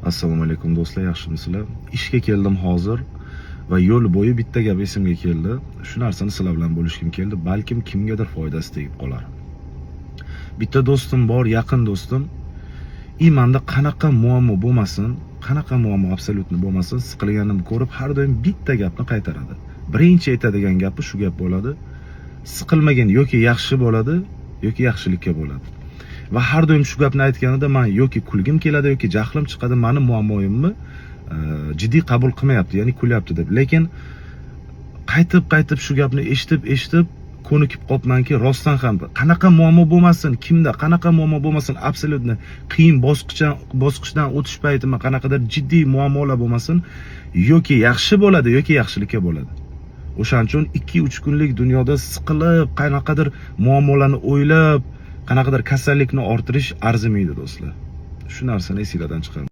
Assalomu alaykum, do'stlar, yaxshimisizlar? Ishga keldim hozir va yo'l bo'yi bitta gap esimga keldi. Shu narsani sizlar bilan bo'lishgim keldi. Balkim kimgadir foydasi tegib qolar. Bitta do'stim bor, yaqin do'stim. И manda qanaqa muammo bo'lmasin, qanaqa muammo абсолютно bo'lmasin, siqilganimni ko'rib har doim bitta gapni qaytaradi. Birinchi aytadigan gapi shu gap bo'ladi: "Siqilmagin, yoki yaxshi bo'ladi, yoki yaxshilikka bo'ladi." Va har doim shu gapni aytganida man yoki kulgim keladi, yoki jahlim chiqadi, mani muammoyimni jiddiy qabul qilmayapti, ya'ni kulyapti deb. Lekin qaytib qaytib shu gapni eshitib eshitib ko'nikib qolibmanki, rostdan ham qanaqa muammo bo'lmasin, kimda qanaqa muammo bo'lmasin, абсолютно qiyin bosqichdan o'tish paytimi, qanaqadir jiddiy muammolar bo'lmasin, yoki yaxshi bo'ladi, yoki yaxshilikka bo'ladi. O'shaning uchun 2-3 kunlik dunyoda siqilib, qanaqadir muammolarni o'ylab, qanaqadir kasallikni orttirish arzimaydi, do'stlar. Shu narsani esinglardan chiqaring.